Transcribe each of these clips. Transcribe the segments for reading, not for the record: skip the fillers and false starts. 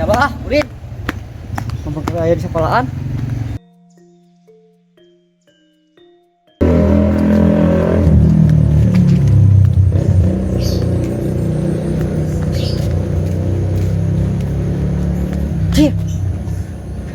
Siapa ah, Ulin? Mumpung aya di sekolahan. Cih.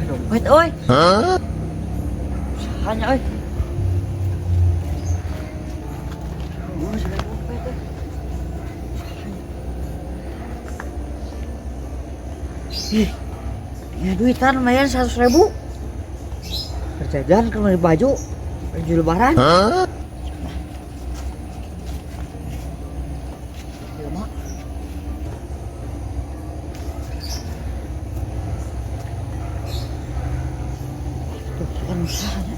Dompet euy. Sahanya euy. Oh, sudah dompet euy. Sahanya. Ih, ya duitan lumayan 100.000. Kerjaan ke beli baju, baju lebaran. Ya, Mak. Tuh, kan usahanya.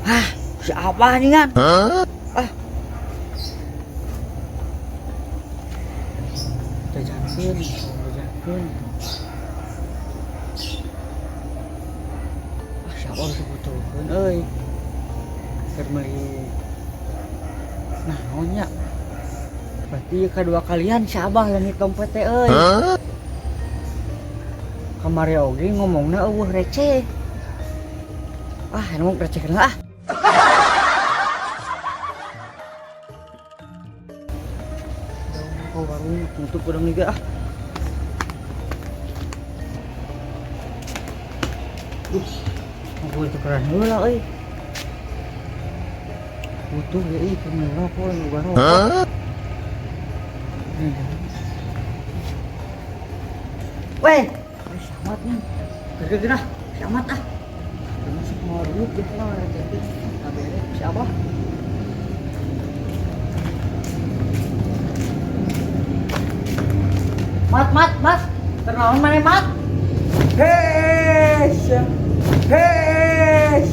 Ah, siapa nih kan? Ah. Jajankeun, jajankeun. Ah, siapa harus butuhkeun euy. Keur meuli naon nya? Berarti kedua kalian si Abah leungit dompet teh euy. Kamari oge ngomongna eueuh receh. Ah, emang receh ah. Oh, warung tutup udah nih ah. Duh, aku itu keren heula euy. Butuh ya euy keur meuli rokok lagi boga rokok. Weh, selamat nih. Geura-geura, selamat ah. Masuk mau duit ya lah jadi kabere siapa? Mat, mat, mat. Kenaon mana mat? Hei, hei, hei.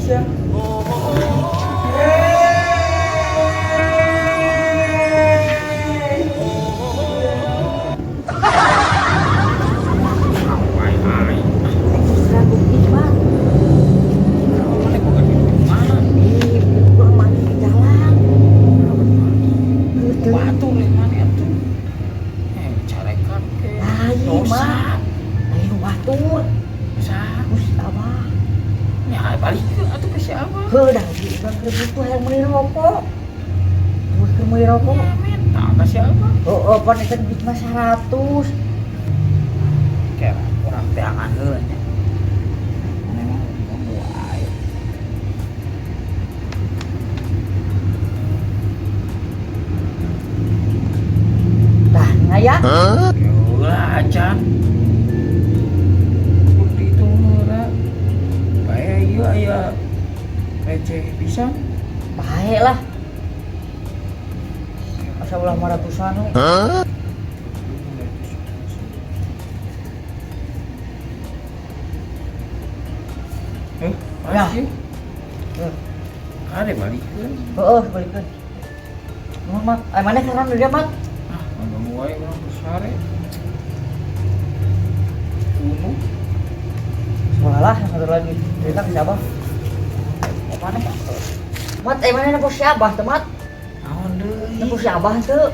Sudah bukti, mat. Mana boga duit mana? Ih, kurang mandi di jalan. Gitu. Batu nih mana atuh? Eh, carekan ke. Lain, Dosa. Mat. Lain batur. Dosa. Terus abah. Ya balik ke atuh ke siapa? Heuh, dah di urang keur butuh hayang meuli rokok. Butuh keur meuli rokok. Ya minta ke siapa? Oh, oh, pan eta duit mah 100. Kayak orang teangan heula nya. Mana mah ngomong wae. Tah, ngaya. Heula acan. Bukti itu heula. Bae ieu aya receh pisan. Bae lah. Asa ulah 500-an we. Eh, Ya. ya. Heuh. Kade balikeun. Heeh, balikeun. Nuhun, Mat. Ai maneh karan deui, Mat? Ah, ngomong wae urang sare. Kuno. Sekolah satu lagi. Cerita ke siapa? Eh, mana? Mat, eh mana nempo si Abah teu, Mat? Naon deui? Nempo si Abah teu.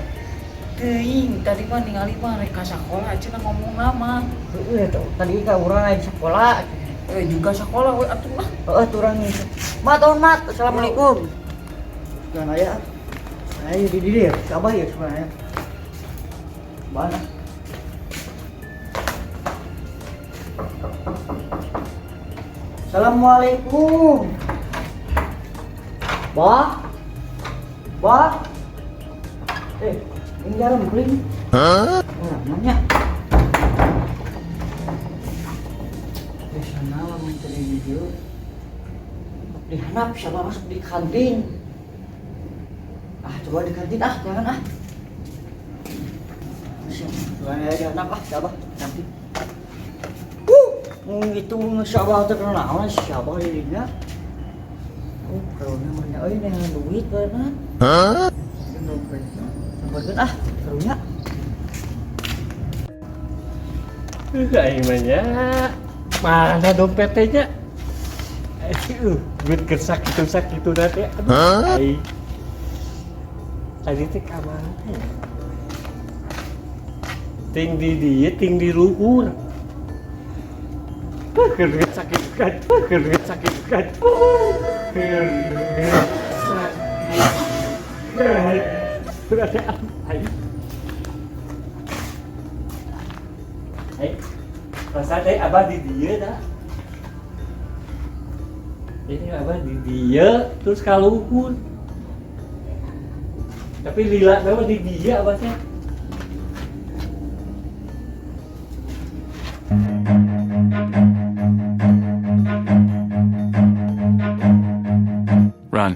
Teuing, tadi mah ningali mah rek ka sakola cenah ngomong nama. Heueuh teu, tadi ka urang aya di sekolah. Eh juga sekolah we atuh lah. Heeh, tuh urang. Mat, on Mat. Assalamualaikum. Jangan aya. Ayo di dieu, si Abah ya sebenarnya. Mana? Assalamualaikum. Bah. Bah. Eh, ini jarum keling. Orang nanya. Biasanya lamun teu di dieu. Dihanap siapa masuk di kantin. Ah, coba di kantin ah, jangan ah. Siapa ya dihanap ah, siapa kantin. Gitu siapa teh naon siapa dirinya. Oh, karunya mana euy neangan duit karena. Dompetna. Dompetkeun ah, karunya. Aing mah nya. Mana dompet teh nya? Duit keur sakitu teh. Aduh, aing. Tadi teh ka mana ya? Ting di dieu ting di luhur. Keur duit sakit kan, keur duit sakit kan. Keur duit sakit. Berarti aing. Aing. Perasaan teh abah di dieu dah. Ini abah di dieu terus ka luhur. Tapi lila nama di dieu abah teh. Run.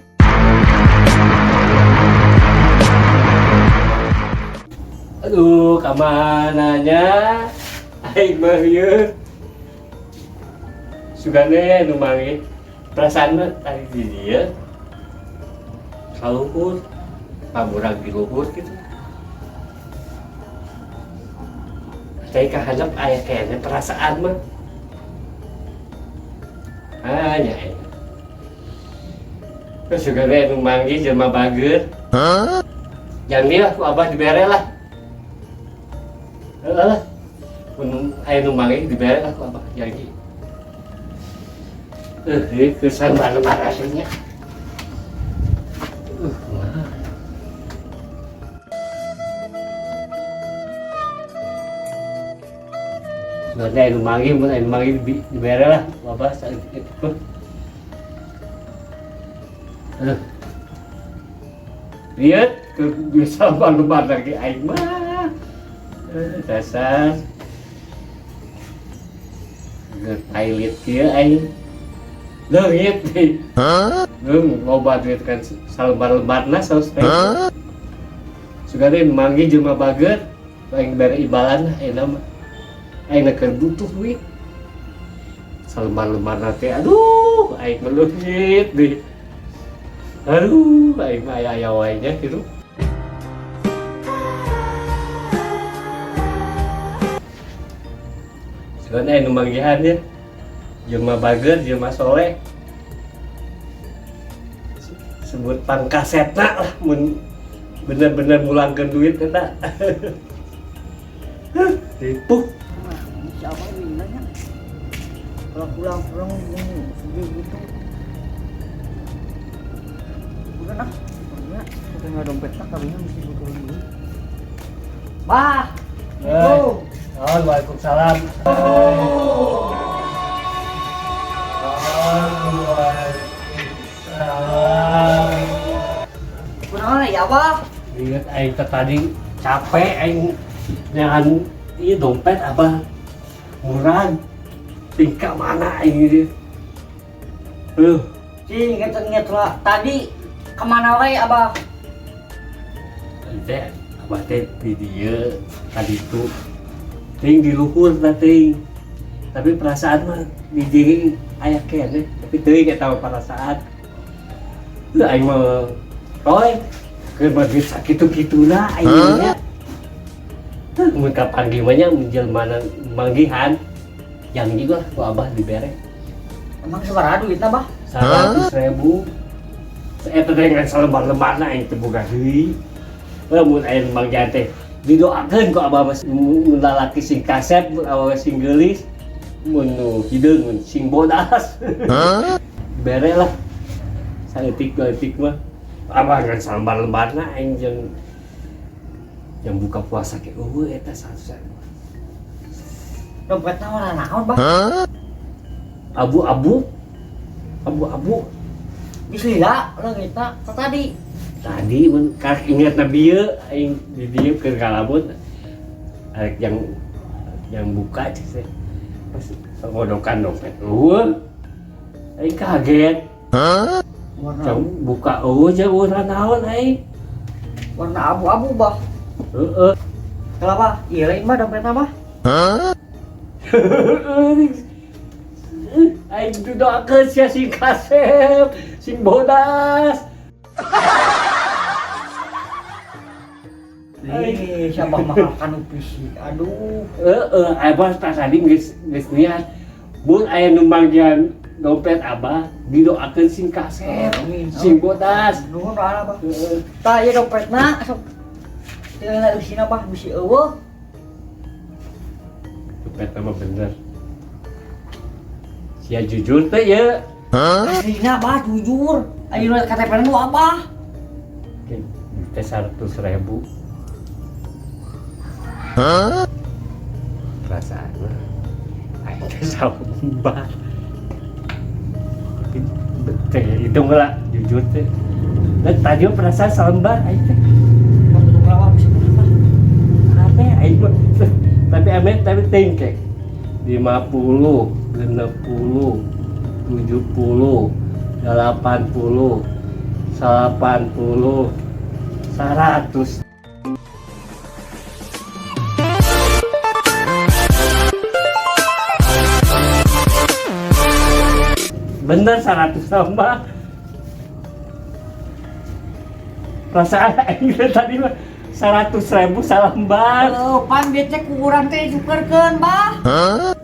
Aduh, kamananya? Aing mah ieu. Sugane nu manggih. Perasaan mah tadi di dieu. Ka luhur. Pamurag di luhur gitu. Tadi kahandap aya kayaknya perasaan mah. Ah, nya aing. Terus sugane nu manggih jelema bager. Jangan lah, ku abah dibere lah. Heeh lah. Mun aya nu manggih dibere lah ku abah janji. Eh, kesan mana-mana nya. Mah. Berarti aya nu manggih, mun aya nu manggih dibere lah ku abah saeutik mah. Aduh. Lihat, ke bisa malu lagi aing mah. Eh, dasar. Geus pailit kieu aing. Leungit deui. Leung loba duit kan salembar-lembarna 100 ribu. Sugane manggih jelema bager, aing bere ibalan ayeuna mah. Aing keur butuh duit. Salembar-lembarna teh aduh, aing mah leungit deui. Aduh, aing mah aya-aya wae nya kitu. Sugane aya nu manggihan ya. Jelema bager, jelema soleh. Sebut pangkasetna lah mun bener-bener mulangkeun duit eta. Ripuh. Nah, ini siapa bilangnya? Kalau pulang-pulang ini sedih gitu. Udah nah, pokoknya udah nggak dompet tak kalinya mesti butuh dulu. Bah, Hey. Oh, waalaikumsalam. Waalaikumsalam. Kunaon ya, Bah? Ingat aing teh tadi capek aing nyahan ieu dompet abah murag. Tingkah mana aing ini? Cing, inget-inget lah. Tadi kemana wae Abah? Teh abah teh di dieu tadi tuh. Ting di luhur tah ting. Tapi perasaan mah di dieu aya keneh, tapi teuing eta mah perasaan. Heuh aing mah toy keur mah duit sakitu-kituna aing nya. Heuh mun kapanggih mah nya mun jelema manggihan yang juga lah ku abah dibere. Emang sabaraha duitna, Bah? 100 ribu. Eta teh ngan salembar-lembarna aing teu boga deui. Heuh mun aya nu manggihan teh didoakeun ku abah mah mun lalaki sing kasep, mun awewe sing geulis, mun nu hideung mun sing bodas. Bere lah. Saeutik leutik mah. Abah ngan salembar-lembarna aing jeung yang buka puasa ke eueuh eta 100 ribu. Dompetna warna naon, Bah? Abu-abu. Abu-abu. Geus lila leungitna teh tadi. Tadi mun karek inget na bieu aing di dieu keur ngalamun arek yang buka cek teh. Pas ngodokan dompet eueuh. Aing kaget. Warna Jang buka eueuh jeung warna naon aing. Warna abu-abu, Bah. Heeh. Kenapa? Iya lain mah dompetna, Bah. Aing didoakeun sia sing kasep, sing bodas. Ih, siapa mahal kanu fisik. Aduh. Heeh, abah tas tadi geus geus niat. Mun aya nu manggihan dompet abah didoakeun sing kasep, Amin. sing bodas. Nuhun doana, Bah. Heeh. Tah ieu dompetna sok tinggal eusina, Bah, bisi eueuh. Dompet mah bener. Sia jujur teh ya. Aslinya, Bah, jujur. Ayo KTP nu Abah. Teh 100.000. Perasaan mah aing teh salembar. Tapi teh hitung lah jujur teh. Dan tadi mah perasaan salembar aing teh. Bang tutup lawa bisa berapa? Aneh aing mah. Tapi ame tapi teuing kek. 50, 60, 70, 80, 80, 100. Bener 100 tambah. Perasaan aing teh tadi mah 100.000 salembar. Oh, pan bieu teh ku urang teh diukerkeun, Bah.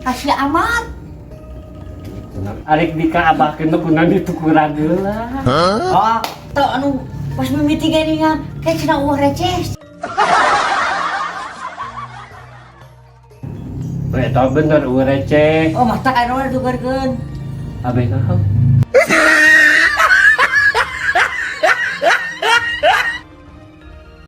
Kasih amat. Arek di ka abahkeun mah kunaon ditukuran heula. Ah, teu anu pas mimiti geuningan kayak cenah eueuh receh. Eta bener eueuh receh. Oh, mata anu ditukerkeun. Abeh naon?